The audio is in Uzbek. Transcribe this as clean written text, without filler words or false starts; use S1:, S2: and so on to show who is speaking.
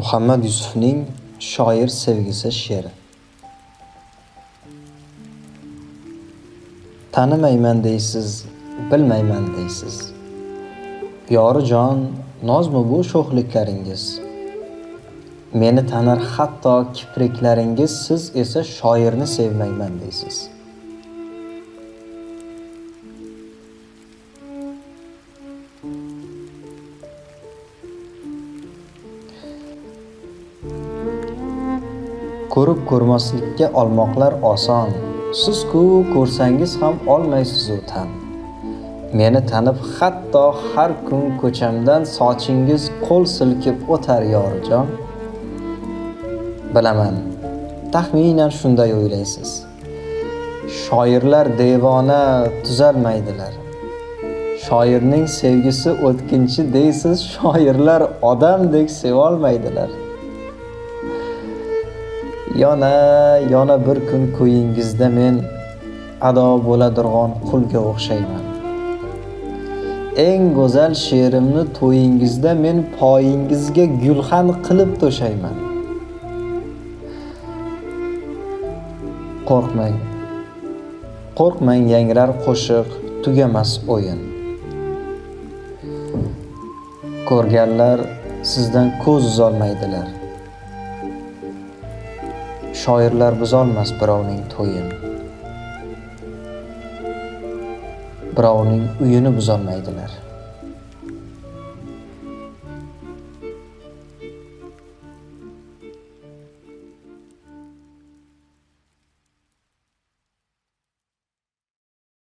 S1: Muhammad Yusufning Shoir sevgisi she'ri. Tanimayman deysiz, bilmayman deysiz. Yorijon, nozmi bu sho'xliklaringiz? Meni tanir hatto kipriklaringiz, siz esa shoirni sevmayman deysiz. Ko'rib ko'rmaslikka olmoqlar oson. Siz-ku ko'rsangiz ham olmaysiz u tan. Meni tanib hatto har kun ko'chamdan sochingiz qo'l silkib o'tar yorijon. Bilaman, taxminan shunday o'ylaysiz. Shoirlar devona tuzalmaydilar. Shoirning sevgisi o'tkinchi deysiz, shoirlar odamdek sevolmaydilar. Yona, yona bir kun ko'yingizda men ado bo'ladirg'on qulga o'xshayman. Eng go'zal she'rimni to'yingizda men poyingizga gulxan qilib to'shayman. Qo'rqmang. Qo'rqmang, yangrar qo'shiq, tugamas o'yin. Ko'rganlar sizdan ko'z uzolmaydilar. Shoirlar buzolmas birovning to'yin. Birovning uyini buzolmaydilar.